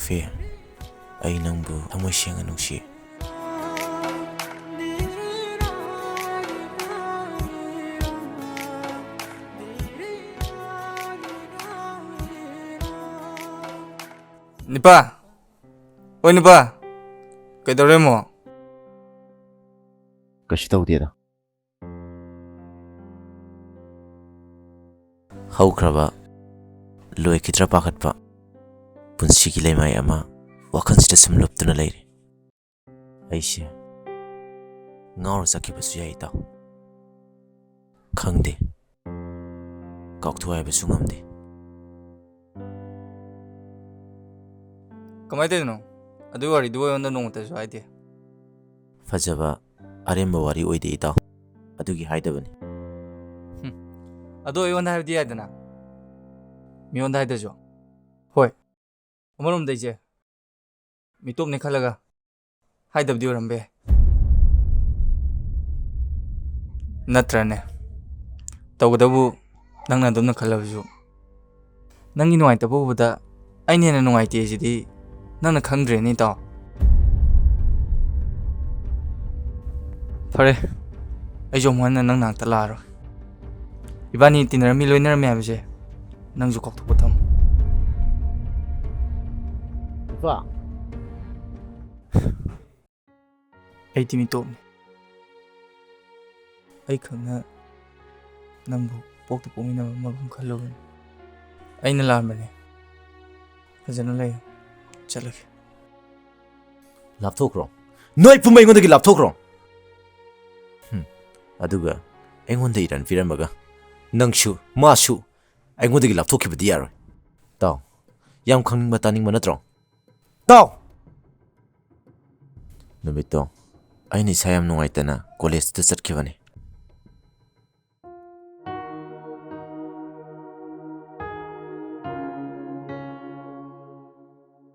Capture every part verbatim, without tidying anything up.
ꯐꯦ, ꯑꯩ ꯅꯪꯕꯨ ꯊꯃꯣꯏ ꯁꯦꯡꯅ ꯅꯨꯡꯁꯤ꯫ ꯅꯤꯄꯥ! ꯑꯣꯏ ꯅꯤꯄꯥ! ꯀꯩꯗꯧꯔꯦ ꯑꯃꯨꯛ? ꯀꯩꯁꯨ ꯇꯧꯗꯦꯗ꯫ ꯍꯧꯈ꯭ꯔꯕ, ꯂꯣꯏꯈꯤꯗ꯭ꯔꯥ ꯄꯥꯈꯠꯄ ꯄꯨꯟꯁꯤꯒꯤ ꯂꯩꯃꯥꯏ ꯑꯃ ꯋꯥꯈꯜꯁꯤꯗ ꯁꯨꯝ ꯂꯨꯞꯇꯨꯅ ꯂꯩꯔꯤ꯫ ꯑꯩꯁꯦ ꯉꯥꯎꯔ ꯆꯠꯈꯤꯕꯁꯨ ꯌꯥꯏ, ꯏꯇꯥꯎ꯫ ꯈꯪꯗꯦ꯫ ꯀꯥꯎꯊꯣꯛ ꯍꯥꯏꯕꯁꯨ ꯉꯝꯗꯦ꯫ ꯀꯃꯥꯏ ꯇꯧꯔꯤꯅꯣ? ꯑꯗꯨꯒꯤ ꯋꯥꯔꯤꯗꯨ ꯑꯩꯉꯣꯟꯗ ꯅꯣꯡꯃꯇꯁꯨ ꯍꯥꯏꯗꯦ꯫ ꯐꯖꯕ ꯑꯔꯦꯝꯕ ꯋꯥꯔꯤ ꯑꯣꯏꯗꯦ, ꯏꯇꯥꯎ꯫ ꯑꯗꯨꯒꯤ ꯍꯥꯏꯗꯕꯅꯤ꯫ ꯍꯨꯝ꯫ ꯑꯗꯣ ꯑꯩꯉꯣꯟꯗ ꯍꯥꯏꯕꯗꯤ ꯌꯥꯏꯗꯅ, ꯃꯤꯉꯣꯟꯗ ꯍꯥꯏꯗ꯭ꯔꯁꯨ꯫ ꯍꯣꯏ, ꯑꯃꯔꯣꯝꯗ ꯑꯩꯁꯦ ꯃꯤꯇꯣꯞꯅꯦ ꯈꯜꯂꯒ ꯍꯥꯏꯗꯕꯗꯤ ꯑꯣꯏꯔꯝꯕ ꯌꯥꯏ꯫ ꯅꯠꯇ꯭ꯔꯅꯦ? ꯇꯧꯒꯗꯕꯨ ꯅꯪꯅ ꯑꯗꯨꯝꯅ ꯈꯜꯂꯕꯁꯨ꯫ ꯅꯪꯒꯤ ꯅꯨꯡꯉꯥꯏꯇꯕ ꯎꯕꯗ ꯑꯩꯅ ꯍꯦꯟꯅ ꯅꯨꯡꯉꯥꯏꯇꯦ ꯁꯤꯗꯤ ꯅꯪꯅ ꯈꯪꯗ꯭ꯔꯦꯅꯦ, ꯏꯇꯥꯎ꯫ ꯐꯔꯦ, ꯑꯩꯁꯨ ꯑꯃꯨꯛ ꯍꯟꯅ ꯅꯪ ꯅꯥꯛꯇ ꯂꯥꯛꯑꯔꯣꯏ꯫ ꯏꯕꯥꯅꯤ ꯇꯤꯟꯅꯔꯝꯃꯤ, ꯂꯣꯏꯅꯔꯝꯃꯤ ꯍꯥꯏꯕꯁꯦ ꯅꯪꯁꯨ ꯀꯥꯎꯊꯣꯛꯄ ꯊꯝꯃꯨ꯫ ꯏꯄꯥ꯫ ꯑꯩꯗꯤ ꯃꯤꯇꯣꯞꯅꯤ꯫ ꯑꯩ ꯈꯛꯅ ꯅꯪꯕꯨ ꯄꯣꯛꯇ ꯄꯣꯛꯃꯤꯟꯅꯕ ꯑꯃꯒꯨꯝ ꯈꯜꯂꯨꯕꯅꯤ꯫ ꯑꯩꯅ ꯂꯥꯟꯕꯅꯤ꯫ ꯐꯖꯅ ꯂꯩꯌꯨ꯫ ꯆꯠꯂꯒꯦ꯫ ꯂꯥꯞꯊꯣꯛꯈ꯭ꯔꯣ꯫ ꯅꯣꯏ ꯄꯨꯝꯕ ꯑꯩꯉꯣꯟꯗꯒꯤ ꯂꯥꯞꯊꯣꯛꯈ꯭ꯔꯣ꯫ ꯍꯨꯝ꯫ ꯑꯗꯨꯒ ꯑꯩꯉꯣꯟꯗ ꯏꯔꯟ ꯄꯤꯔꯝꯃꯒ ꯅꯪꯁꯨ, ꯃꯥꯁꯨ ꯑꯩꯉꯣꯟꯗꯒꯤ ꯂꯥꯞꯊꯣꯛꯈꯤꯕꯗꯤ ꯌꯥꯔꯣꯏ꯫ ꯇꯥꯎ, ꯌꯥꯝ ꯈꯪꯅꯤꯡꯕ ꯇꯥꯅꯤꯡꯕ ꯅꯠꯇ꯭ꯔꯣ? ꯇꯥꯎ! ꯅꯨꯃꯤꯠꯇꯣ ꯑꯩꯅ ꯏꯁꯥ ꯌꯥꯝ ꯅꯨꯡꯉꯥꯏꯇꯅ ꯀꯣꯂꯦꯖꯇ ꯆꯠꯈꯤꯕꯅꯤ꯫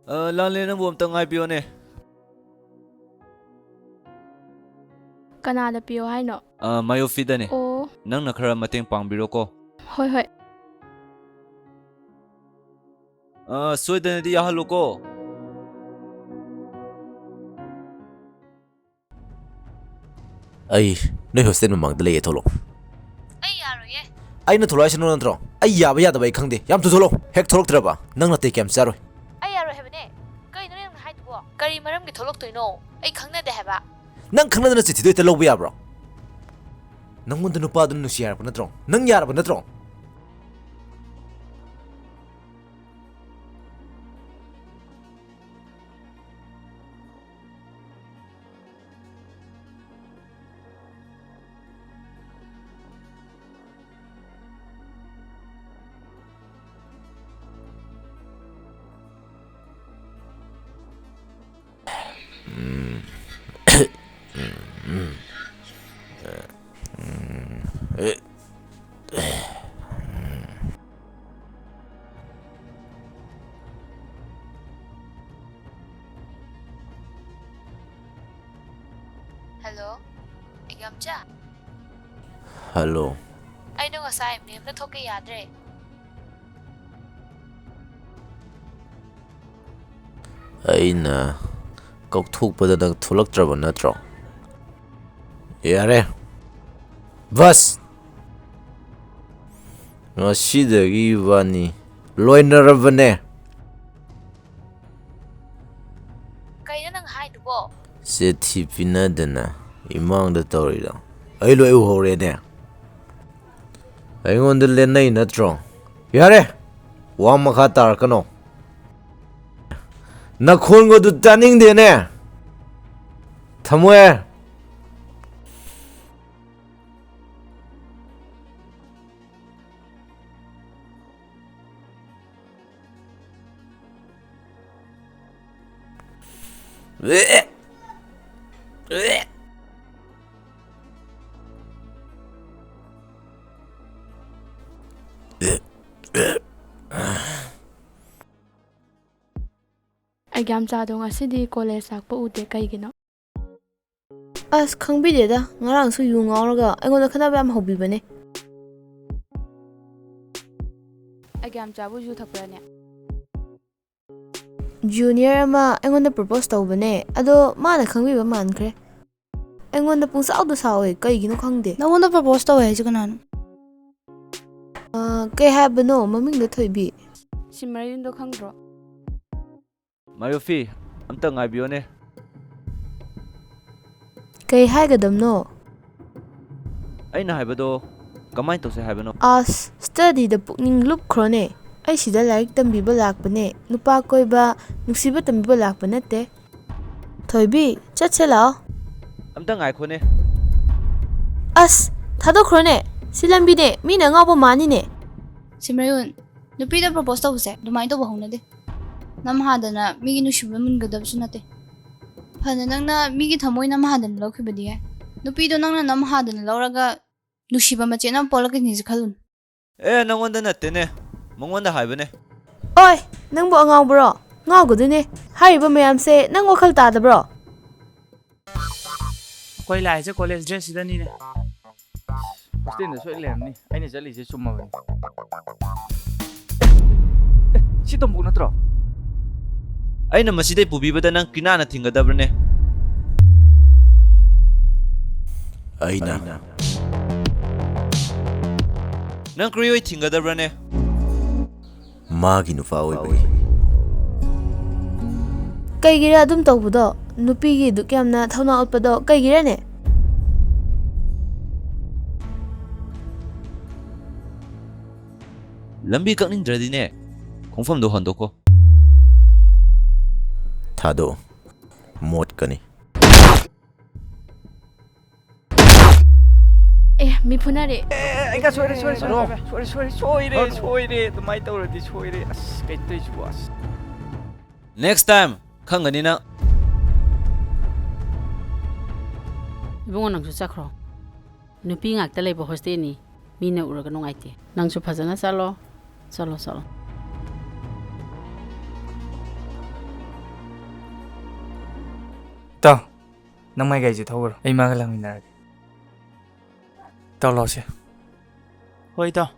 ꯑ, ꯂꯥꯂꯦ, ꯅꯪꯕꯨ ꯑꯝꯇ ꯉꯥꯏꯕꯤꯌꯣꯅꯦ꯫ ꯀꯅꯥꯗ ꯄꯤꯌꯣ ꯍꯥꯏꯅꯣ? ꯑ, ꯃꯥꯌꯣꯐꯤꯗꯅꯦ꯫ ꯑꯣ꯫ ꯅꯪꯅ ꯈꯔ ꯃꯇꯦꯡ ꯄꯥꯡꯕꯤꯔꯣꯀꯣ꯫ ꯍꯣꯏ, ꯍꯣꯏ꯫ ꯑ, ꯁꯣꯏꯗꯅꯗꯤ ꯌꯥꯎꯍꯜꯂꯨꯀꯣ꯫ ꯑꯩ ꯅꯣꯏ ꯍꯣꯁꯇꯦꯜ ꯃꯃꯥꯡꯗ ꯂꯩꯌꯦ, ꯊꯣꯛꯂꯛꯑꯣ꯫ ꯑꯩ ꯌꯥꯔꯣꯏꯌꯦ꯫ ꯑꯩꯅ ꯊꯣꯛꯂꯛꯑꯣ ꯍꯥꯏꯁꯤ ꯅꯪ ꯅꯠꯇ꯭ꯔꯣ? ꯑꯩ ꯌꯥꯕ ꯌꯥꯗꯕ ꯑꯩ ꯈꯪꯗꯦ, ꯌꯥꯝ ꯊꯨ ꯊꯣꯛꯂꯛꯑꯣ꯫ ꯍꯦꯛ ꯊꯣꯛꯂꯛꯇ꯭ꯔꯕ ꯅꯪ ꯅꯥꯇꯩ ꯀꯌꯥꯝ ꯆꯥꯔꯣꯏ꯫ ꯑꯩ ꯌꯥꯔꯣꯏ ꯍꯥꯏꯕꯅꯦ꯫ ꯀꯩꯅꯣ ꯅꯪꯅ ꯍꯥꯏꯗꯨꯕꯣ? ꯀꯔꯤ ꯃꯔꯝꯒꯤ ꯊꯣꯛꯂꯛꯇꯣꯏꯅꯣ? ꯑꯩ ꯈꯪꯅꯗꯦ ꯍꯥꯏꯕ꯫ ꯅꯪ ꯈꯪꯅꯗꯅ ꯆꯤꯊꯤꯗꯣ ꯍꯦꯛꯇ ꯂꯧꯕ ꯌꯥꯕ꯭ꯔꯣ? ꯅꯪꯉꯣꯟꯗ ꯅꯨꯄꯥꯗꯨꯅ ꯅꯨꯡꯁꯤ ꯍꯥꯏꯔꯛꯄ ꯅꯠꯇ꯭ꯔꯣ? ꯅꯪ ꯌꯥꯔꯕ ꯅꯠꯇ꯭ꯔꯣ? Hello, ꯏꯒꯥꯝꯆꯥ꯫ Hello꯫ ꯑꯩꯗꯣ ꯉꯁꯥꯏ ꯃꯦꯝꯅ ꯊꯣꯛꯀꯦ ꯌꯥꯗ꯭ꯔꯦ꯫ ꯑꯩꯅ ꯀꯧꯊꯣꯛꯄꯗ ꯅꯪ ꯊꯣꯛꯂꯛꯇ꯭ꯔꯕ ꯅꯠꯇ꯭ꯔꯣ? ꯌꯥꯔꯦ꯫ ꯕꯁ! ꯉꯁꯤꯗꯒꯤ ꯏꯕꯥꯅꯤ ꯂꯣꯏꯅꯔꯕꯅꯦ꯫ ꯀꯩꯅꯣ ꯅꯪ ꯍꯥꯏꯗꯨꯕꯣ? ꯆꯤꯊꯤ ꯄꯤꯅꯗꯅ ꯏꯃꯥꯡꯗ ꯇꯧꯔꯤꯗꯣ ꯑꯩ ꯂꯣꯏ ꯎꯍꯧꯔꯦꯅꯦ꯫ ꯑꯩꯉꯣꯟꯗ ꯂꯦꯟꯅꯩ ꯅꯠꯇ꯭ꯔꯣ? ꯌꯥꯔꯦ, ꯋꯥ ꯃꯈꯥ ꯇꯥꯔꯛꯀꯅꯣ꯫ ꯅꯈꯣꯟꯒꯗꯨ ꯇꯥꯅꯤꯡꯗꯦꯅꯦ꯫ ꯊꯝꯃꯣꯍꯦ꯫ ꯑꯩꯒ꯭ꯌꯥꯝꯆꯥꯗꯣ ꯉꯁꯤꯗꯤ ꯀꯣꯂꯦꯖ ꯂꯥꯛꯄ ꯎꯗꯦ, ꯀꯩꯒꯤꯅꯣ? ꯑꯁ, ꯈꯪꯕꯤꯗꯦꯗ, ꯉꯔꯥꯡꯁꯨ ꯌꯨ ꯉꯥꯎꯔꯒ ꯑꯩꯉꯣꯟꯗ ꯈꯠꯅꯕ ꯌꯥꯝ ꯍꯧꯕꯤꯕꯅꯦ꯫ ꯑꯩꯒ꯭ꯌꯥꯝꯆꯥꯕꯨ ꯌꯨ ꯊꯛꯄ꯭ꯔꯥꯅꯦ? ꯖꯨꯅꯤꯌꯔ ꯑꯃ ꯑꯩꯉꯣꯟꯗ ꯄ꯭ꯔꯣꯄꯣꯁ ꯇꯧꯕꯅꯦ, ꯑꯗꯣ ꯃꯥꯅ ꯈꯪꯕꯤꯕ ꯃꯥꯟꯈ꯭ꯔꯦ꯫ ꯑꯩꯉꯣꯟꯗ ꯄꯨꯡꯁꯥꯎꯗ ꯁꯥꯎꯋꯦ, ꯀꯩꯒꯤꯅꯣ ꯈꯪꯗꯦ꯫ ꯅꯪꯉꯣꯟꯗ ꯄ꯭ꯔꯄꯣꯁ ꯇꯧꯋꯦ ꯍꯥꯏꯁꯦ ꯀꯅꯥꯅꯣ? ꯑꯥ, ꯀꯩ ꯍꯥꯏꯕꯅꯣ ꯃꯃꯤꯡꯗꯣ, ꯊꯣꯏꯕꯤ? ꯁꯤꯃꯔꯟꯗꯣ ꯈꯪꯗ꯭ꯔꯣ? ꯃꯥꯌꯣꯐꯤ, ꯑꯝꯇ ꯉꯥꯏꯕꯤꯌꯣꯅꯦ꯫ ꯀꯩ ꯍꯥꯏꯒꯗꯕꯅꯣ? ꯑꯩꯅ ꯍꯥꯏꯕꯗꯣ ꯀꯃꯥꯏꯅ ꯇꯧꯁꯦ ꯍꯥꯏꯕꯅꯣ? ꯑꯁ, ꯁ꯭ꯇꯗꯤꯗ ꯄꯨꯛꯅꯤꯡ ꯂꯨꯞꯈ꯭ꯔꯣꯅꯦ꯫ ꯑꯩ ꯁꯤꯗ ꯂꯥꯏꯔꯤꯛ ꯇꯝꯕꯤꯕ ꯂꯥꯛꯄꯅꯦ, ꯅꯨꯄꯥ ꯀꯣꯏꯕ, ꯅꯨꯡꯁꯤꯕ ꯇꯝꯕꯤꯕ ꯂꯥꯛꯄ ꯅꯠꯇꯦ꯫ ꯊꯣꯏꯕꯤ, ꯆꯠꯁꯦ ꯂꯥꯛꯑꯣ꯫ ꯑꯝꯇ ꯉꯥꯏꯈꯣꯅꯦ꯫ ꯑꯁ, ꯊꯥꯗꯣꯛꯈ꯭ꯔꯣꯅꯦ꯫ ꯁꯤ ꯂꯝꯕꯤꯅꯦ, ꯃꯤꯅ ꯑꯉꯥꯎꯕ ꯃꯥꯅꯤꯅꯦ꯫ ꯁꯤꯃꯔꯌꯨꯟ, ꯅꯨꯄꯤꯗ ꯄ꯭ꯔꯄꯣꯁ ꯇꯧꯕꯁꯦ ꯑꯗꯨꯃꯥꯏꯅ ꯇꯧꯕ ꯍꯧꯅꯗꯦ꯫ ꯅꯝꯍꯥꯗꯅ ꯃꯤꯒꯤ ꯅꯨꯡꯁꯤꯕ ꯃꯨꯟꯒꯗꯕꯁꯨ ꯅꯠꯇꯦ꯫ ꯐꯅ ꯅꯪꯅ ꯃꯤꯒꯤ ꯊꯃꯣꯏ ꯅꯝꯍꯥꯗꯅ ꯂꯧꯈꯤꯕꯗꯤ ꯌꯥꯏ꯫ ꯅꯨꯄꯤꯗꯣ ꯅꯪꯅ ꯅꯝꯍꯥꯗꯅ ꯂꯧꯔꯒ ꯅꯨꯡꯁꯤꯕ ꯃꯆꯦꯠ ꯑꯃ ꯄꯣꯛꯂꯛꯀꯅꯤꯁꯦ ꯈꯜꯂꯨꯅꯨ꯫ ꯑꯦ, ꯅꯪꯉꯣꯟꯗ ꯅꯠꯇꯦꯅꯦ, ꯃꯉꯣꯟꯗ ꯍꯥꯏꯕꯅꯦ꯫ ꯑꯣꯏ, ꯅꯪꯕꯨ ꯑꯉꯥꯎꯕ꯭ꯔꯣ? ꯉꯥꯎꯒꯗꯣꯏꯅꯦ꯫ ꯍꯥꯏꯔꯤꯕ ꯃꯌꯥꯝꯁꯦ ꯅꯪ ꯋꯥꯈꯜ ꯇꯥꯗꯕ꯭ꯔꯣ? ꯑꯩꯈꯣꯏ ꯂꯥꯛꯏꯁꯦ ꯀꯣꯂꯦꯖ ꯗ꯭ꯔꯦꯁꯁꯤꯗꯅꯤꯅꯦ꯫ ꯍꯣꯁꯇꯦꯜꯗ ꯁꯣꯏ ꯂꯩꯔꯝꯅꯤ꯫ ꯑꯩꯅ ꯆꯠꯂꯤꯁꯦ ꯆꯨꯝꯃꯕꯅꯤ꯫ ꯑꯦ, ꯁꯤ ꯇꯣꯝꯄꯣꯛ ꯅꯠꯇ꯭ꯔꯣ? ꯑꯩꯅ ꯃꯁꯤꯗꯩ ꯄꯨꯕꯤꯕꯗ ꯅꯪ ꯀ꯭ꯔꯤꯅꯥꯅ ꯊꯤꯡꯒꯗꯕ꯭ꯔꯅꯦ? ꯑꯩꯅ꯫ ꯅꯪ ꯀ꯭ꯔꯤꯑꯣꯏ ꯊꯤꯡꯒꯗꯕ꯭ꯔꯅꯦ? ꯃꯥꯒꯤ ꯅꯨꯄꯥ ꯑꯣꯏꯕꯒꯤ꯫ ꯀꯩꯒꯤꯔ ꯑꯗꯨꯝ ꯇꯧꯕꯗꯣ? ꯅꯨꯄꯤꯒꯤ ꯑꯗꯨꯛ ꯌꯥꯝꯅ ꯊꯧꯅꯥ ꯎꯠꯄꯗꯣ ꯀꯩꯒꯤꯔꯅꯦ? ꯂꯝꯕꯤ ꯀꯛꯅꯤꯡꯗ꯭ꯔꯗꯤꯅꯦ, ꯈꯣꯡꯐꯝꯗꯣ ꯍꯣꯟꯗꯣꯛꯈꯣ꯫ ꯊꯥꯗꯣꯛꯑꯣ꯫ ꯃꯣꯠꯀꯅꯤ꯫ ꯑꯦ, ꯃꯤ ꯐꯨꯅꯔꯦ꯫ ꯑꯦ, ꯑꯩꯒ ꯁꯣꯏꯔꯦ, ꯁꯣꯏꯔꯦ, ꯁꯣꯏꯔꯦ, ꯁꯣꯏꯔꯦ, ꯁꯣꯏꯔꯦ, ꯁꯣꯏꯔꯦ, ꯁꯣꯏꯔꯦ, ꯑꯗꯨꯃꯥꯏꯅ ꯇꯧꯔꯗꯤ ꯁꯣꯏꯔꯦ꯫ ꯑꯁ, ꯀꯩꯅꯣ ꯇꯧꯔꯤꯁꯤꯕꯣ, ꯑꯁ꯫ Next time ꯈꯪꯒꯅꯤ ꯅꯪ꯫ ꯏꯕꯨꯡꯉꯣ, ꯅꯪꯁꯨ ꯆꯠꯈ꯭ꯔꯣ꯫ ꯅꯨꯄꯤ ꯉꯥꯛꯇ ꯂꯩꯕ ꯍꯣꯁꯇꯦꯜꯅꯤ, ꯃꯤꯅ ꯎꯔꯒ ꯅꯨꯡꯉꯥꯏꯇꯦ꯫ ꯅꯪꯁꯨ ꯐꯖꯅ ꯆꯠꯂꯣ, ꯆꯠꯂꯣ, ꯆꯠꯂꯣ꯫ ꯏꯇꯥꯎ, ꯅꯪ ꯃꯥꯏ ꯒꯥꯔꯤꯁꯦ ꯊꯧꯈ꯭ꯔꯣ, ꯑꯩ ꯃꯥꯒ ꯂꯥꯛꯃꯤꯟꯅꯔꯒꯦ꯫ ꯏꯇꯥꯎ, ꯂꯥꯛꯑꯣꯁꯦ꯫ ꯍꯣꯏ, ꯏꯇꯥꯎ꯫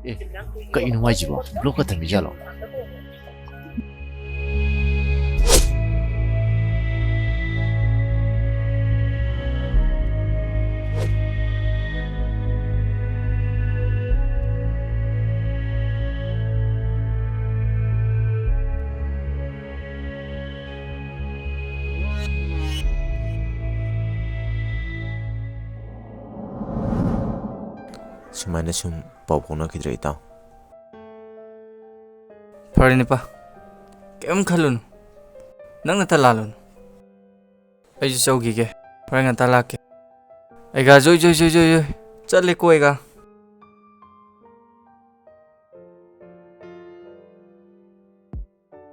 ꯑꯦ, ꯀꯩꯅꯣ ꯃꯥꯏꯁꯤꯕꯣ? ꯕ꯭ꯂꯣꯛꯀ ꯊꯝꯃꯤꯖꯥꯠꯂꯣ? ꯁꯨꯃꯥꯏꯅ ꯁꯨꯝ ꯄꯥꯎ ꯐꯥꯎꯅꯈꯤꯗ꯭ꯔꯦ, ꯏꯇꯥꯎ꯫ ꯐꯔꯦꯅꯦ, ꯄꯥ꯫ ꯀꯩꯝ ꯈꯜꯂꯨꯅꯨ꯫ ꯅꯪ ꯅꯊꯟ ꯂꯥꯜꯂꯨꯅꯨ꯫ ꯑꯩꯁꯨ ꯆꯧꯈꯤꯒꯦ꯫ ꯍꯣꯔꯦꯟ ꯉꯟꯇꯥ ꯂꯥꯛꯀꯦ꯫ ꯑꯩꯒ ꯖꯣꯏ, ꯖꯣꯏ, ꯖꯣꯏ, ꯖꯣꯏ, ꯖꯣꯏ꯫ ꯆꯠꯂꯦꯀꯣ ꯑꯩꯒ꯫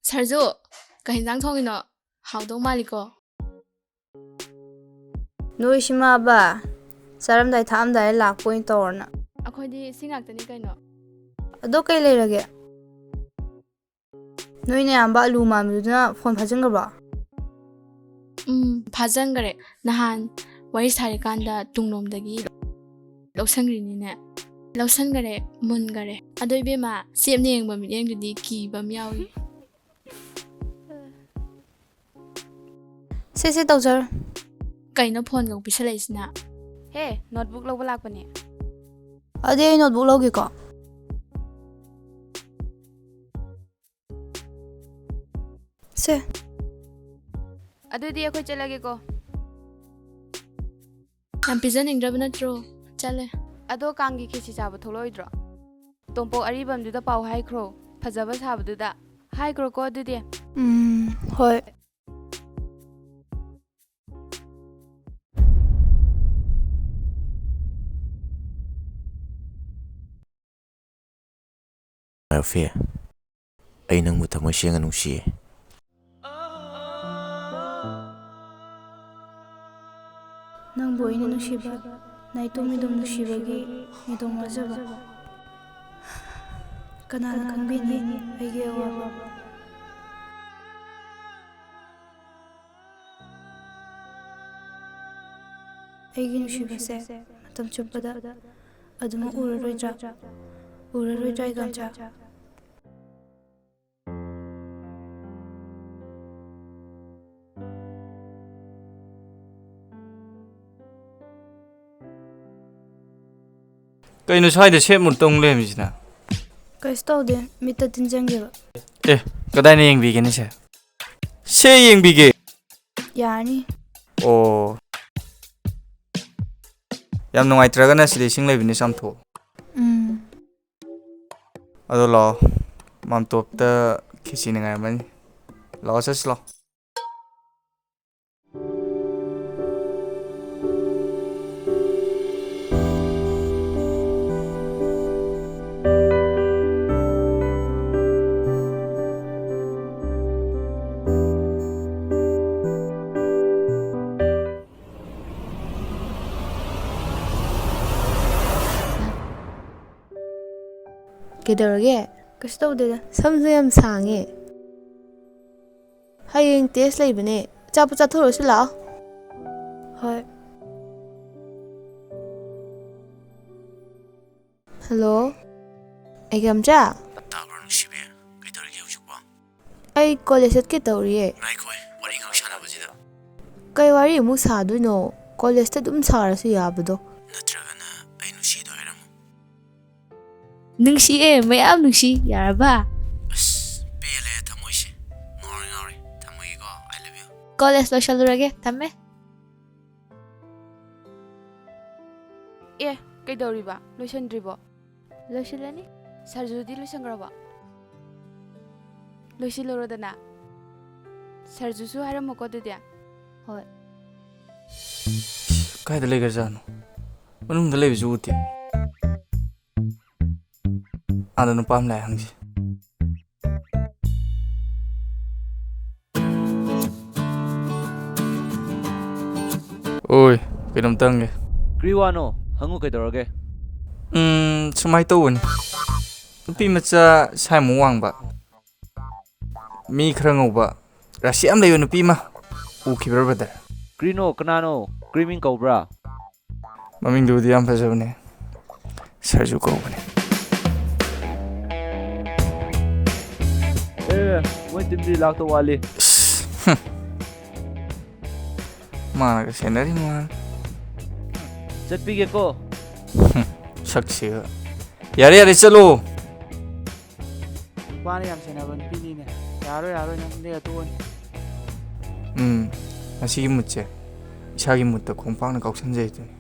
ꯁꯔꯖꯨ, ꯀꯩ ꯍꯦꯟꯖꯥꯡ ꯊꯣꯡꯉꯤꯅꯣ? ꯍꯥꯎꯗꯧ ꯃꯥꯜꯂꯤꯀꯣ꯫ ꯅꯣꯏ ꯁꯤꯃꯥꯕ ꯆꯥꯔꯝꯗꯥꯏ ꯊꯛꯑꯝꯗꯥꯏ ꯂꯥꯛꯄ ꯑꯣꯏꯅ ꯇꯧꯔꯅ꯫ ꯑꯩꯈꯣꯏꯗꯤ ꯁꯤ ꯉꯥꯛꯇꯅꯤ ꯀꯩꯅꯣ꯫ ꯑꯗꯣ ꯀꯩ ꯂꯩꯔꯒꯦ? ꯅꯣꯏ ꯅꯌꯥꯝꯕ ꯑꯂꯨ ꯃꯥꯟꯕꯗꯨꯅ ꯐꯣꯟ ꯐꯥꯖꯤꯟꯈ꯭ꯔꯕꯣ? ꯎꯝ, ꯐꯥꯖꯤꯟꯈꯔꯦ꯫ ꯅꯍꯥꯟ ꯋꯥꯔꯤ ꯁꯥꯔꯤꯀꯥꯟꯗ ꯇꯨꯡꯂꯣꯝꯗꯒꯤ ꯂꯧꯁꯟꯈ꯭ꯔꯤꯅꯤꯅꯦ꯫ ꯂꯧꯁꯟꯈꯔꯦ, ꯃꯨꯟꯈꯔꯦ꯫ ꯑꯗꯣ ꯏꯕꯦꯝꯃ, ꯆꯦꯞꯅ ꯌꯦꯡꯕ ꯃꯤꯠꯌꯦꯡꯗꯨꯗꯤ ꯀꯤꯕ ꯑꯃ ꯌꯥꯎꯏ꯫ ꯁꯦ, ꯁꯦ, ꯇꯧꯖꯔꯣ꯫ ꯀꯩꯅꯣ ꯐꯣꯟꯒ ꯄꯤꯁꯜꯂꯛꯏꯁꯤꯅ? ꯍꯦ, ꯅꯣꯠꯕꯨꯛ ꯂꯧꯕ ꯂꯥꯛꯄꯅꯦ꯫ ꯑꯗꯨꯗꯤ ꯑꯩ ꯅꯣꯠꯕꯨꯛ ꯂꯧꯒꯦꯀꯣ꯫ ꯁꯦ꯫ ꯑꯗꯨꯗꯤ ꯑꯩꯈꯣꯏ ꯆꯠꯂꯒꯦꯀꯣ꯫ ꯌꯥꯝ ꯄꯤꯖꯅꯤꯡꯗ꯭ꯔꯕ ꯅꯠꯇ꯭ꯔꯣ? ꯆꯠꯂꯦ꯫ ꯑꯗꯣ ꯀꯥꯡꯒꯤ ꯈꯦꯆꯤ ꯆꯥꯕ ꯊꯣꯛꯂꯛꯑꯣꯏꯗ꯭ꯔꯣ? ꯇꯣꯝꯄꯣꯛ ꯑꯔꯤꯕꯝꯗꯨꯗ ꯄꯥꯎ ꯍꯥꯏꯈ꯭ꯔꯣ, ꯐꯖꯕ ꯁꯥꯕꯗꯨꯗ꯫ ꯍꯥꯏꯈ꯭ꯔꯣꯀꯣ ꯑꯗꯨꯗꯤ꯫ ꯎꯝ, ꯍꯣꯏ꯫ ꯃꯥꯏꯐꯦ, ꯑꯩ ꯅꯪꯕꯨ ꯊꯃꯣꯏ ꯁꯦꯡꯅ ꯅꯨꯡꯁꯤꯌꯦ꯫ ꯅꯪꯕꯨ ꯑꯩꯅ ꯅꯨꯡꯁꯤꯕ, ꯅꯥꯏꯇꯣꯝ ꯃꯤꯗꯣꯝ ꯅꯨꯡꯁꯤꯕꯒꯤ ꯃꯤꯗꯣꯝ ꯋꯥꯖꯕ꯫ ꯀꯅꯥꯅ ꯈꯪꯕꯤꯅꯤ ꯑꯩꯒꯤ ꯑꯋꯥꯕ? ꯑꯩꯒꯤ ꯅꯨꯡꯁꯤꯕꯁꯦ ꯃꯇꯝ ꯆꯨꯞꯄꯗ ꯑꯗꯨꯃꯛ ꯎꯔꯔꯣꯏꯗ꯭ꯔꯥ? ꯎꯔꯔꯣꯏꯗ꯭ꯔꯥ, ꯏꯒꯥꯝꯆꯥ? ꯀꯩꯅꯣ ꯁ꯭ꯋꯥꯏꯗ ꯁꯦꯠ ꯃꯨꯠ ꯇꯧ ꯂꯩꯔꯝꯃꯤꯁꯤꯅ? ꯀꯩꯁꯨ ꯇꯧꯗꯦ, ꯃꯤꯠꯇ ꯇꯤꯟ ꯆꯪꯈꯤꯕ꯫ ꯑꯦ, ꯀꯗꯥꯏꯅ ꯌꯦꯡꯕꯤꯒꯦꯅꯦ ꯁꯦ? ꯁꯦ ꯌꯦꯡꯕꯤꯒꯦ꯫ ꯌꯥꯔꯅꯤ꯫ ꯑꯣ꯫ ꯌꯥꯝ ꯅꯨꯡꯉꯥꯏꯇ꯭ꯔꯒꯅ ꯁꯤꯗ ꯏꯁꯤꯡ ꯂꯩꯕꯅꯤ, ꯆꯥꯝꯊꯣꯛꯑꯣ꯫ ꯎꯝ꯫ ꯑꯗꯣ ꯂꯥꯛꯑꯣ, ꯃꯥꯝꯇꯣꯞꯇ ꯈꯦꯆꯤꯅ ꯉꯥꯏꯔꯝꯃꯅꯤ꯫ ꯂꯥꯛꯑꯣ, ꯆꯠꯁꯤ ꯂꯥꯛꯑꯣ꯫ ꯀꯩꯗꯧꯔꯒꯦ? ꯀꯩꯁꯨ ꯇꯧꯗꯦꯗ꯫ ꯁꯝꯁꯨ ꯌꯥꯝ ꯁꯥꯡꯉꯦ꯫ ꯍꯌꯦꯡ ꯇꯦꯁ ꯂꯩꯕꯅꯦ꯫ ꯑꯆꯥꯄꯣꯠ ꯆꯥꯊꯣꯛꯎꯔꯁꯤ ꯂꯥꯛꯑꯣ꯫ ꯍꯣꯏ꯫ ꯍꯜꯂꯣ, ꯑꯩꯒꯝꯆꯥ? ꯇꯥꯕ꯭ꯔꯣ ꯅꯨꯡꯁꯤꯕꯤ? ꯀꯩꯗꯧꯔꯤꯒꯦ ꯍꯧꯖꯤꯛꯄꯣ? ꯑꯩ ꯀꯣꯂꯦꯖ ꯆꯠꯀꯦ ꯇꯧꯔꯤꯌꯦ꯫ ꯉꯥꯏꯈꯣ, ꯋꯥꯔꯤ ꯉꯥꯏꯍꯥꯛ ꯁꯥꯟꯅꯕꯁꯤꯗ꯫ ꯀꯩ ꯋꯥꯔꯤ ꯑꯃꯨꯛ ꯁꯥꯗꯣꯏꯅꯣ? ꯀꯣꯂꯦꯖꯇ ꯑꯗꯨꯝ ꯁꯥꯔꯁꯨ ꯌꯥꯕꯗꯣ꯫ ꯅꯠꯇ꯭ꯔꯒꯅ ꯑꯩ ꯅꯨꯡꯁꯤꯗꯣ ꯍꯥꯏꯔꯝꯃꯣ꯫ ꯅꯨꯡꯁꯤꯌꯦ, ꯃꯌꯥꯝ ꯅꯨꯡꯁꯤ꯫ ꯌꯥꯔꯕ? ꯑꯁ, ꯄꯦꯜꯂꯦ ꯊꯃꯣꯏꯁꯦ꯫ ꯉꯥꯎꯔꯦ, ꯉꯥꯎꯔꯦ꯫ ꯊꯝꯃꯒꯦꯀꯣ꯫ I love you꯫ ꯀꯣꯂꯦꯖ ꯂꯣꯏꯁꯜꯂꯨꯔꯒꯦ꯫ ꯊꯝꯃꯦ꯫ ꯑꯦ, ꯀꯩꯗꯧꯔꯤꯕ? ꯂꯣꯏꯁꯟꯗ꯭ꯔꯤꯕꯣ? ꯂꯣꯏꯁꯤꯜꯂꯅꯤ꯫ ꯁꯔꯖꯨꯗꯤ ꯂꯣꯏꯁꯟꯈ꯭ꯔꯕꯣ? ꯂꯣꯏꯁꯤꯜꯂꯨꯔꯣꯗꯅ꯫ ꯁꯔꯖꯨꯁꯨ ꯍꯥꯏꯔꯝꯃꯣꯀꯣ ꯑꯗꯨꯗꯤ꯫ ꯍꯣꯏ꯫ ꯀꯥꯏꯗ ꯂꯩꯈ꯭ꯔꯖꯥꯠꯅꯣ? ꯃꯅꯨꯡꯗ ꯂꯩꯕꯁꯨ ꯎꯗꯦ꯫ ꯑꯥꯗ ꯅꯨꯄꯥ ꯑꯃ ꯂꯥꯛꯑꯦ, ꯍꯪꯁꯤ꯫ ꯑꯣꯏ, ꯀꯩꯅꯣꯝꯇ ꯍꯪꯒꯦ꯫ ꯀ꯭ꯔꯤ ꯋꯥꯅꯣ? ꯍꯪꯉꯨ, ꯀꯩꯗꯧꯔꯒꯦ? ꯎꯝ, ꯁꯨꯃꯥꯏꯅ ꯇꯧꯕꯅꯤ꯫ ꯅꯨꯄꯤ ꯃꯆꯥ ꯁꯥꯏꯃꯨꯛ ꯋꯥꯡꯕ, ꯃꯤ ꯈꯔ ꯉꯧꯕ, ꯔꯥꯁꯤ ꯌꯥꯝ ꯂꯩꯕ ꯅꯨꯄꯤ ꯑꯃ ꯎꯈꯤꯕ꯭ꯔꯥ, ꯕ꯭ꯔꯗꯔ? ꯀ꯭ꯔꯤꯅꯣ? ꯀꯅꯥꯅꯣ? ꯀ꯭ꯔꯤꯃꯤꯡ ꯀꯧꯕ꯭ꯔꯥ? ꯃꯃꯤꯡꯗꯨꯕꯨꯗꯤ ꯌꯥꯝ ꯐꯖꯕꯅꯦ, ꯁꯔꯖꯨ ꯀꯧꯕꯅꯦ꯫ ꯑꯦ, ꯃꯣꯏ ꯇꯤꯝꯗꯤ ꯂꯥꯛꯇꯧ ꯋꯥꯠꯂꯤ꯫ ꯏꯁ, ꯍꯨꯝ꯫ ꯃꯥꯅꯒ ꯁꯦꯟꯅꯔꯤ ꯃꯥꯅ꯫ ꯆꯠꯄꯤꯒꯦꯀꯣ꯫ ꯍꯨꯝ, ꯁꯛꯁꯤꯒ꯫ ꯌꯥꯔꯦ, ꯌꯥꯔꯦ, ꯆꯠꯂꯣ꯫ ꯅꯨꯄꯥꯅ ꯌꯥꯝ ꯁꯦꯟꯅꯕ ꯅꯨꯄꯤꯅꯤꯅꯦ꯫ ꯌꯥꯔꯣꯏ, ꯌꯥꯔꯣꯏ, ꯅꯪ ꯂꯦꯛꯑ ꯇꯣꯛꯑꯅꯤ꯫ ꯎꯝ, ꯉꯁꯤꯒꯤ ꯃꯨꯠꯁꯦ ꯏꯁꯥꯒꯤ ꯃꯨꯠꯇ ꯈꯣꯡꯄꯥꯛꯅ ꯀꯥꯎꯁꯟꯖꯩ ꯑꯗꯨꯅꯤ꯫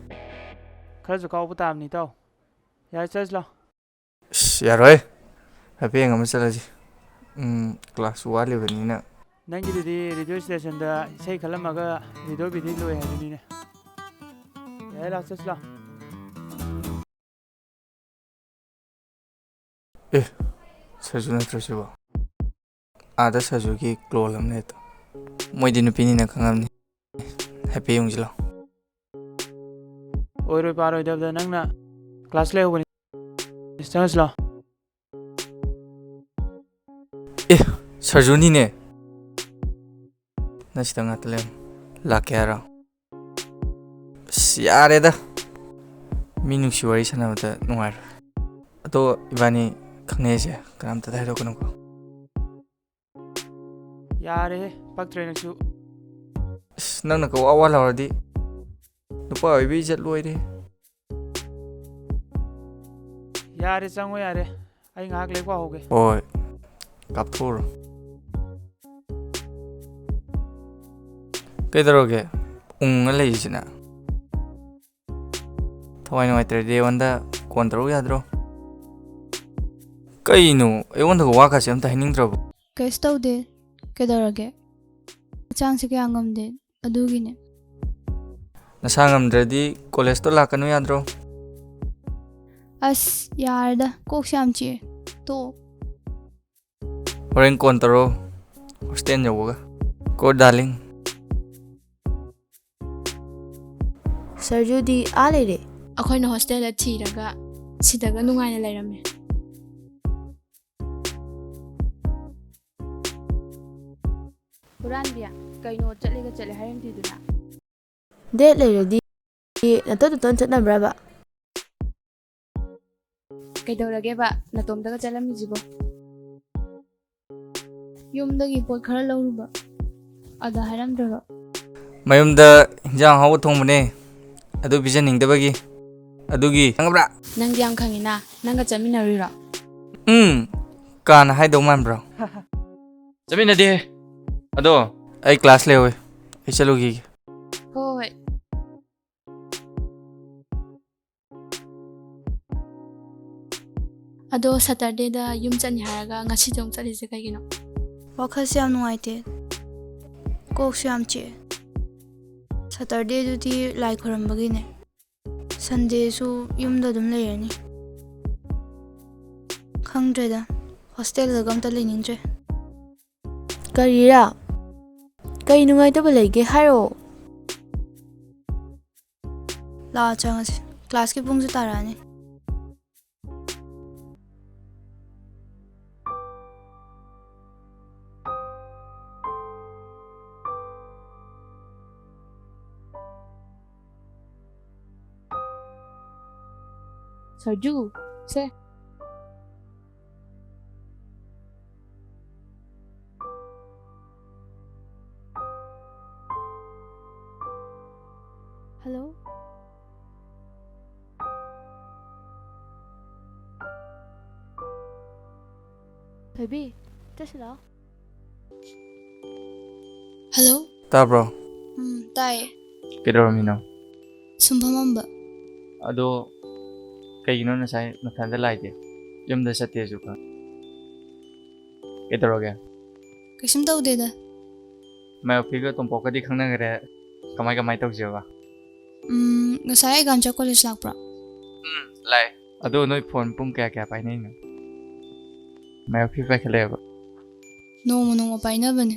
ꯈꯔꯁꯨ ꯀꯥꯎꯕ ꯇꯥꯕꯅꯤ, ꯏꯇꯥꯎ꯫ ꯌꯥꯔꯦ, ꯆꯠꯂꯁꯤ ꯂꯥꯎ꯫ ꯑꯁ, ꯌꯥꯔꯣꯏ꯫ ꯍꯥꯏꯐꯦꯠ ꯌꯦꯡ ꯑꯃ ꯆꯠꯂꯁꯤ꯫ ꯎꯝ, ꯀ꯭ꯂꯥꯁꯁꯨ ꯋꯥꯠꯂꯤꯕꯅꯤꯅ꯫ ꯅꯪꯒꯤꯗꯨꯗꯤ ꯔꯦꯗꯤꯑꯣ ꯁ꯭ꯇꯦꯁꯟꯗ ꯏꯁꯩ ꯈꯜꯂꯝꯃꯒ ꯔꯦꯗꯤꯑꯣ ꯕꯤꯗꯤ ꯂꯣꯏ ꯍꯥꯏꯕꯅꯤꯅꯦ꯫ ꯌꯥꯔꯦ, ꯂꯥꯛꯑꯣ, ꯆꯠꯁꯤ ꯂꯥꯛꯑꯣ꯫ ꯑꯦ, ꯁꯔꯖꯨ ꯅꯠꯇ꯭ꯔꯣ ꯁꯤꯕꯣ? ꯑꯥꯗ ꯁꯔꯖꯨꯒꯤ ꯀ꯭ꯂꯣꯟ ꯑꯃ ꯂꯩ ꯑꯗꯣ꯫ ꯃꯣꯏꯗꯤ ꯅꯨꯄꯤꯅꯤꯅ ꯈꯪꯉꯝꯅꯤ꯫ ꯍꯥꯏꯐꯦꯠ ꯌꯦꯡꯉꯨꯁꯤ ꯂꯥꯎ꯫ ꯑꯣꯏꯔꯣꯏ ꯄꯥꯔꯣꯏꯗꯕꯗ ꯅꯪꯅ ꯀ꯭ꯂꯥꯁ ꯂꯩꯍꯧꯕꯅꯤ꯫ ꯆꯪꯉꯁꯤ ꯂꯥꯎ꯫ ꯑꯦ, ꯁꯔꯖꯨꯅꯤꯅꯦ꯫ ꯅꯪ ꯁꯤꯗ ꯉꯥꯛꯇ ꯂꯩꯔꯝꯃꯣ꯫ ꯂꯥꯛꯀꯦ ꯍꯥꯏꯔꯣ? ꯑꯁ, ꯌꯥꯔꯦꯗ꯫ ꯃꯤ ꯅꯨꯡꯁꯤ ꯋꯥꯔꯤ ꯁꯥꯟꯅꯕꯗ ꯅꯨꯡꯉꯥꯏꯔꯣꯏ꯫ ꯑꯗꯣ ꯏꯕꯥꯅꯤ ꯈꯪꯅꯩꯁꯦ ꯀꯅꯥꯝꯇꯗ ꯍꯥꯏꯗꯣꯛꯀꯅꯨꯀꯣ꯫ ꯌꯥꯔꯦꯍꯦ, ꯄꯛꯇ꯭ꯔꯦ ꯅꯪꯁꯨ꯫ ꯑꯁ, ꯅꯪꯅ ꯀꯋꯥ ꯋꯥ ꯂꯥꯎꯔꯗꯤ ꯅꯨꯄꯥ ꯑꯣꯏꯕ ꯏꯖꯠ ꯂꯣꯏꯔꯦ꯫ ꯌꯥꯔꯦ, ꯆꯪꯉꯣ ꯌꯥꯔꯦ꯫ ꯑꯩ ꯉꯥꯏꯍꯥꯛ ꯂꯥꯏꯔꯤꯛ ꯄꯥꯍꯧꯒꯦ꯫ ꯍꯣꯏ, ꯀꯥꯞꯊꯣꯛꯎꯔꯣ꯫ ꯀꯩꯗꯧꯔꯒꯦ? ꯎꯪꯉ ꯂꯩꯔꯤꯁꯤꯅ? ꯊꯋꯥꯏ ꯅꯨꯡꯉꯥꯏꯇ꯭ꯔꯗꯤ ꯑꯩꯉꯣꯟꯗ ꯀꯣꯟ ꯇꯧꯔꯛꯎ ꯌꯥꯗ꯭ꯔꯣ? ꯀꯩꯅꯣ, ꯑꯩꯉꯣꯟꯗꯒ ꯋꯥ ꯀꯥꯁꯦ ꯑꯝꯇ ꯍꯥꯏꯅꯤꯡꯗ꯭ꯔꯕꯣ? ꯀꯩꯁꯨ ꯇꯧꯗꯦ꯫ ꯀꯩꯗꯧꯔꯒꯦ? ꯍꯛꯆꯥꯡꯁꯦ ꯀꯌꯥ ꯉꯝꯗꯦ, ꯑꯗꯨꯒꯤꯅꯦ꯫ ꯅꯁꯥ ꯉꯝꯗ꯭ꯔꯗꯤ ꯀꯣꯂꯦꯖꯇꯣ ꯂꯥꯛꯀꯅꯨ ꯌꯥꯗ꯭ꯔꯣ? ꯑꯁ, ꯌꯥꯔꯦꯗ, ꯀꯣꯛꯁꯦ ꯌꯥꯝ ꯆꯤꯛꯑꯦ꯫ ꯇꯣꯛꯑꯣ꯫ ꯍꯣꯔꯦꯟ ꯀꯣꯟ ꯇꯧꯔꯣ, ꯍꯣꯁꯇꯦꯜ ꯌꯧꯕꯒ꯫ ꯀꯣ ꯗꯥꯔꯂꯤꯡ꯫ ꯁꯔꯖꯨꯗꯤ ꯑꯥ ꯂꯩꯔꯦ꯫ ꯑꯩꯈꯣꯏꯅ ꯍꯣꯁꯇꯦꯜꯗ ꯊꯤꯔꯒ ꯁꯤꯗꯒ ꯅꯨꯡꯉꯥꯏꯅ ꯂꯩꯔꯝꯃꯦ꯫ ꯍꯨꯔꯥꯟꯕꯤ, ꯀꯩꯅꯣ ꯆꯠꯂꯦꯒ ꯆꯠꯂꯦ ꯍꯥꯏꯔꯝꯗ꯭ꯔꯤꯗꯨꯅ? Date ꯂꯩꯔꯗꯤ ꯅꯇꯣꯟ ꯅꯇꯣꯟ ꯆꯠꯅꯕ꯭ꯔꯕ? ꯀꯩꯗꯧꯔꯒꯦꯕ? ꯅꯇꯣꯝꯇꯒ ꯆꯠꯂꯝꯃꯤꯁꯤꯕꯣ? ꯌꯨꯝꯗꯒꯤ ꯄꯣꯠ ꯈꯔ ꯂꯧꯔꯨꯕ, ꯑꯗ ꯍꯥꯏꯔꯝꯗ꯭ꯔꯕ? ꯃꯌꯨꯝꯗ ꯍꯤꯟꯖꯥꯡ ꯑꯍꯥꯎꯕ ꯊꯣꯡꯕꯅꯦ, ꯑꯗꯨ ꯄꯤꯖꯅꯤꯡꯗꯕꯒꯤ꯫ ꯑꯗꯨꯒꯤ ꯈꯪꯉꯕ꯭ꯔꯥ? ꯅꯪꯗꯤ ꯌꯥꯝ ꯈꯪꯉꯤꯅ, ꯅꯪꯒ ꯆꯠꯃꯤꯟꯅꯔꯨꯏꯔꯣ? ꯎꯝ, ꯀꯥꯅ ꯍꯥꯏꯗꯧ ꯃꯥꯟꯕ꯭ꯔꯣ? ꯆꯠꯃꯤꯟꯅꯗꯦ꯫ ꯑꯗꯣ ꯑꯩ class ꯂꯩꯍꯧꯋꯦ, ꯑꯩ ꯆꯠꯂꯨꯈꯤꯒꯦ꯫ ꯍꯣꯏ, ꯍꯣꯏ꯫ ꯑꯗꯣ Saturdayꯗ ꯌꯨꯝ ꯆꯠꯅꯤ ꯍꯥꯏꯔꯒ ꯉꯁꯤꯗꯤ ꯑꯃꯨꯛ ꯆꯠꯂꯤꯁꯦ ꯀꯩꯒꯤꯅꯣ? ꯋꯥꯈꯜꯁꯦ ꯌꯥꯝ ꯅꯨꯡꯉꯥꯏꯇꯦ, ꯀꯣꯛꯁꯨ ꯌꯥꯝ ꯆꯤꯛꯑꯦ꯫ Saturdayꯗꯨꯗꯤ ꯂꯥꯏ ꯈꯣꯏꯔꯝꯕꯒꯤꯅꯦ꯫ Sundayꯁꯨ ꯌꯨꯝꯗ ꯑꯗꯨꯝ ꯂꯩꯔꯅꯤ꯫ ꯈꯪꯗ꯭ꯔꯦꯗ, hostelꯗꯒ ꯑꯝꯇ ꯂꯩꯅꯤꯡꯗ꯭ꯔꯦ꯫ ꯀꯔꯤꯔꯥ? ꯀꯩ ꯅꯨꯡꯉꯥꯏꯇꯕ ꯂꯩꯒꯦ ꯍꯥꯏꯔꯛꯑꯣ꯫ ꯂꯥꯛꯑꯣ, ꯆꯪꯉꯁꯤ꯫ Classꯀꯤ ꯄꯨꯡꯁꯨ ꯇꯥꯔꯛꯑꯅꯤ꯫ ꯁꯔꯖꯨ, ꯁꯦ꯫ Hello? Baby, ꯆꯠꯁꯤ ꯂꯥꯛꯑꯣ꯫ Hello? ꯇꯥꯕ꯭ꯔꯣ? ꯎꯝ, ꯇꯥꯏꯌꯦ꯫ ꯀꯩꯗꯧꯔꯝꯃꯤꯅꯣ? ꯁꯨꯝ ꯐꯝꯃꯝꯕ꯫ ꯑꯗꯣ ꯀꯩꯒꯤꯅꯣ ꯉꯁꯥꯏ ꯅꯊꯟꯗ ꯂꯥꯛꯏꯗꯤ? ꯌꯨꯝꯗ ꯆꯠꯇꯦꯁꯨ ꯈꯪ-, ꯀꯩꯗꯧꯔꯒꯦ? ꯀꯩꯁꯨꯝ ꯇꯧꯗꯦꯗ꯫ ꯃꯥꯌꯣꯛꯐꯤꯒ ꯇꯣꯝꯄꯣꯛꯀꯗꯤ ꯈꯪꯅꯈ꯭ꯔꯦ꯫ ꯀꯃꯥꯏ ꯀꯃꯥꯏ ꯇꯧꯁꯦꯕ? ꯎꯝ, ꯉꯁꯥꯏ ꯑꯩꯒ ꯑꯝꯆꯥ college ꯂꯥꯛꯄ꯭ꯔꯣ? ꯎꯝ, ꯂꯥꯛꯑꯦ꯫ ꯑꯗꯣ ꯅꯣꯏ phone ꯄꯨꯡ ꯀꯌꯥ ꯀꯌꯥ ꯄꯥꯏꯅꯩꯅꯣ? ꯃꯥꯌꯣꯛꯐꯤ ꯄꯥꯏꯈꯠꯂꯛꯑꯦꯕ꯫ ꯅꯣꯡꯃ ꯅꯣꯡꯃ ꯄꯥꯏꯅꯕꯅꯦ꯫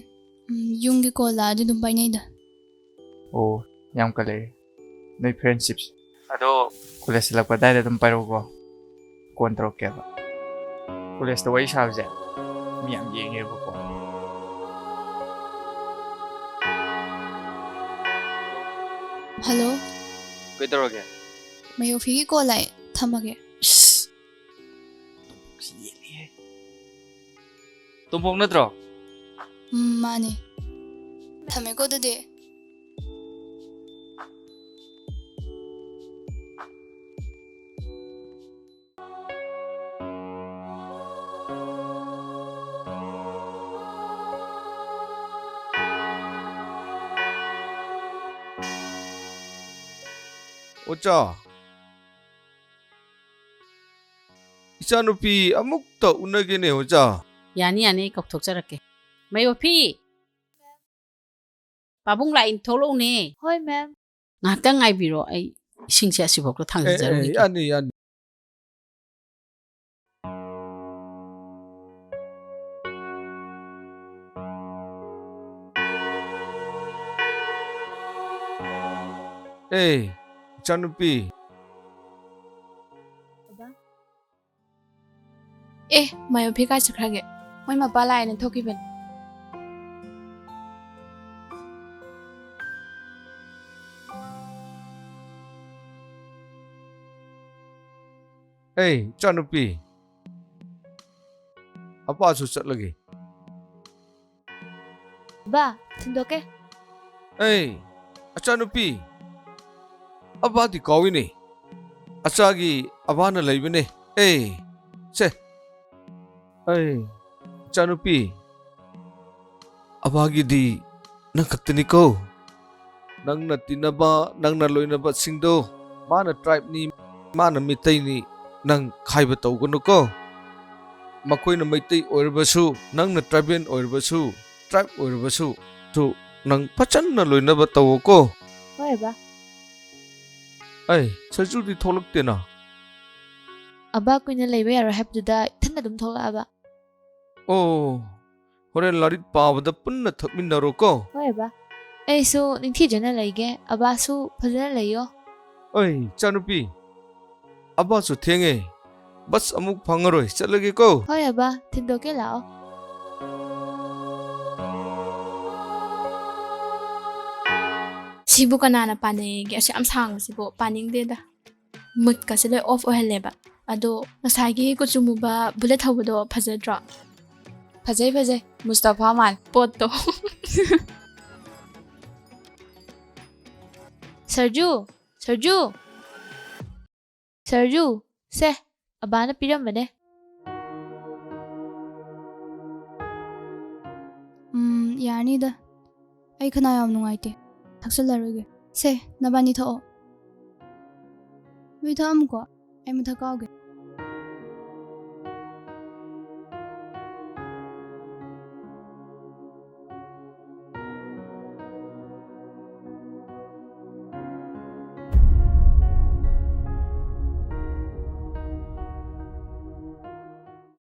ꯎꯝ, ꯌꯨꯝꯒꯤ call ꯂꯥꯛꯑꯗꯤ ꯑꯗꯨꯝ ꯄꯥꯏꯅꯩꯗ꯫ ꯑꯣ, ꯌꯥꯝ ꯀꯜꯂꯛꯑꯦ ꯅꯣꯏ friendshipꯁꯦ꯫ ꯑꯗꯣ college ꯍꯜꯂꯛꯄ ꯑꯗꯥꯏꯗ ꯑꯗꯨꯝ ꯄꯥꯏꯔꯛꯎꯀꯣ꯫ ꯀꯣꯟ ꯇꯧꯔꯛꯀꯦꯕ꯫ Collegeꯇ ꯋꯥꯔꯤ ꯁꯥꯕꯁꯦ ꯃꯤ ꯌꯥꯝ ꯌꯦꯡꯉꯦꯕꯀꯣ꯫ ꯍꯜꯂꯣ꯫ ꯀꯩꯗꯧꯔꯒꯦ? ꯃꯌꯣꯐꯤꯒꯤ ꯀꯣꯜ ꯂꯥꯛꯑꯦ, ꯊꯝꯃꯒꯦ꯫ ꯏꯁ! ꯌꯦꯠꯂꯤꯍꯦ꯫ ꯇꯣꯝꯄꯣꯛ ꯅꯠꯇ꯭ꯔꯣ? ꯎꯝ, ꯃꯥꯅꯦ꯫ ꯊꯝꯃꯦꯀꯣ ꯑꯗꯨꯗꯤ꯫ ꯑꯣꯖꯥ, ꯏꯆꯥꯅꯨꯄꯤ ꯑꯃꯨꯛꯇ ꯎꯅꯒꯦꯅꯦ, ꯑꯣꯖꯥ꯫ ꯌꯥꯅꯤ, ꯌꯥꯅꯤ, ꯑꯩ ꯀꯧꯊꯣꯛꯆꯔꯛꯀꯦ꯫ ꯃꯌꯣꯐꯤ! ꯄꯥꯕꯨꯡ ꯂꯥꯛꯏ, ꯊꯣꯛꯂꯛꯎꯅꯦ꯫ ꯍꯣꯏ, ꯃꯦꯝ꯫ ꯉꯥꯏꯍꯥꯛꯇꯪ ꯉꯥꯏꯕꯤꯔꯣ, ꯑꯩ ꯏꯁꯤꯡꯁꯦ ꯑꯁꯤꯐꯥꯎꯗ ꯑꯦ, ꯑꯦ, ꯊꯥꯡꯖꯔꯨꯈꯤꯒꯦ꯫ ꯌꯥꯅꯤ, ꯌꯥꯅꯤ꯫ ꯑꯦ, ꯏꯆꯥꯅꯨꯄꯤ꯫ ꯕꯕꯥ꯫ ꯑꯦ, ꯃꯌꯣꯐꯤ ꯀꯥꯏ ꯆꯠꯈ꯭ꯔꯒꯦ? ꯃꯣꯏ ꯃꯄꯥ ꯂꯥꯛꯑꯦꯅ ꯊꯣꯛꯈꯤꯕꯅꯤ꯫ ꯑꯦ, ꯏꯆꯥꯅꯨꯄꯤ, ꯑꯄꯥꯁꯨ ꯆꯠꯂꯒꯦ꯫ ꯕꯥ, ꯊꯤꯟꯗꯣꯛꯀꯦ꯫ ꯑꯩ, ꯑꯆꯥꯅꯨꯄꯤ, ꯑꯕꯥꯗꯤ ꯀꯥꯎꯏꯅꯦ꯫ ꯑꯆꯥꯒꯤ ꯑꯕꯥꯅ ꯂꯩꯕꯅꯦ꯫ ꯑꯦ, ꯁꯦ꯫ ꯑꯩ, ꯏꯆꯥꯅꯨꯄꯤ, ꯑꯕꯥꯒꯤꯗꯤ ꯅꯪ ꯈꯛꯇꯅꯤꯀꯣ꯫ ꯅꯪꯅ ꯇꯤꯟꯅꯕ, ꯅꯪꯅ ꯂꯣꯏꯅꯕꯁꯤꯡꯗꯣ, ꯃꯥꯅ tribeꯅꯤ, ꯃꯥꯅ ꯃꯤꯇꯩꯅꯤ, ꯅꯪ ꯈꯥꯏꯕ ꯇꯧꯒꯅꯨꯀꯣ꯫ ꯃꯈꯣꯏꯅ ꯃꯩꯇꯩ ꯑꯣꯏꯔꯕꯁꯨ, ꯅꯪꯅ tribal ꯑꯣꯏꯔꯕꯁꯨ, tribe ꯑꯣꯏꯔꯕꯁꯨ, ꯇꯨ ꯅꯪ ꯐꯖꯅ ꯂꯣꯏꯅꯕ ꯇꯧꯋꯣꯀꯣ꯫ ꯍꯣꯏ, ꯑꯕꯥ꯫ ꯑꯩ, ꯁꯖꯨꯗꯤ ꯊꯣꯛꯂꯛꯇꯦꯅ꯫ ꯑꯕꯥ ꯀꯨꯏꯅ ꯂꯩꯕ ꯌꯥꯔꯣꯏ ꯍꯥꯏꯕꯗꯨꯗ ꯏꯊꯟꯗ ꯑꯗꯨꯝ ꯊꯣꯛꯂꯛꯑꯕ꯫ ꯑꯣ, ꯍꯣꯔꯦꯟ ꯂꯥꯏꯔꯤꯛ ꯄꯥꯕꯗ ꯄꯨꯟꯅ ꯊꯛꯃꯤꯟꯅꯔꯣꯀꯣ꯫ ꯍꯣꯏ, ꯑꯕꯥ꯫ ꯑꯩꯁꯨ ꯅꯤꯡꯊꯤꯖꯅ ꯂꯩꯒꯦ꯫ ꯑꯕꯥꯁꯨ ꯐꯖꯅ ꯂꯩꯌꯣ꯫ ꯑꯩ, ꯏꯆꯥꯅꯨꯄꯤ, ꯑꯕꯥꯁꯨ ꯊꯦꯡꯉꯦ꯫ ꯕꯁ ꯑꯃꯨꯛ ꯐꯪꯉꯔꯣꯏ꯫ ꯆꯠꯂꯒꯦꯀꯣ꯫ ꯍꯣꯏ, ꯑꯕꯥ꯫ ꯊꯤꯟꯗꯣꯛꯀꯦ ꯂꯥꯛꯑꯣ꯫ ꯁꯤꯕꯨ ꯀꯅꯥꯅ ꯄꯥꯅꯩꯒꯦ? ꯑꯁꯨꯛ ꯌꯥꯝ ꯁꯥꯡꯕꯁꯤꯕꯨ ꯄꯥꯅꯤꯡꯗꯦꯗ꯫ ꯃꯨꯠꯀꯁꯦ ꯂꯣꯏ ꯑꯣꯐ ꯑꯣꯏꯍꯜꯂꯦꯕ꯫ ꯑꯗꯣ ꯉꯁꯥꯏꯒꯤ ꯀꯨꯆꯨ ꯃꯨꯕ ꯕꯨꯂꯦꯠ ꯊꯧꯕꯗꯣ ꯐꯖꯗ꯭ꯔꯣ? ꯐꯖꯩ, ꯐꯖꯩ꯫ ꯃꯨꯁꯇꯐꯥ ꯃꯥꯜꯂꯦ꯫ ꯄꯣꯠꯇꯣ꯫ ꯁꯔꯖꯨ! ꯁꯔꯖꯨ! ꯁꯔꯖꯨ! ꯁꯦ, ꯑꯕꯥꯅ ꯄꯤꯔꯝꯕꯅꯦ꯫ ꯎꯝ, ꯌꯥꯔꯅꯤꯗ꯫ ꯑꯩ ꯈꯅꯥ ꯌꯥꯝ ꯅꯨꯡꯉꯥꯏꯇꯦ꯫ ꯊꯛꯆꯜꯂꯔꯣꯏꯒꯦ꯫ ꯁꯦ, ꯅꯕꯥꯅꯤ ꯊꯛꯑꯣ꯫ ꯅꯣꯏ ꯊꯛꯑꯝꯃꯨꯀꯣ꯫ ꯑꯩ ꯃꯊꯛ ꯀꯥꯎꯒꯦ꯫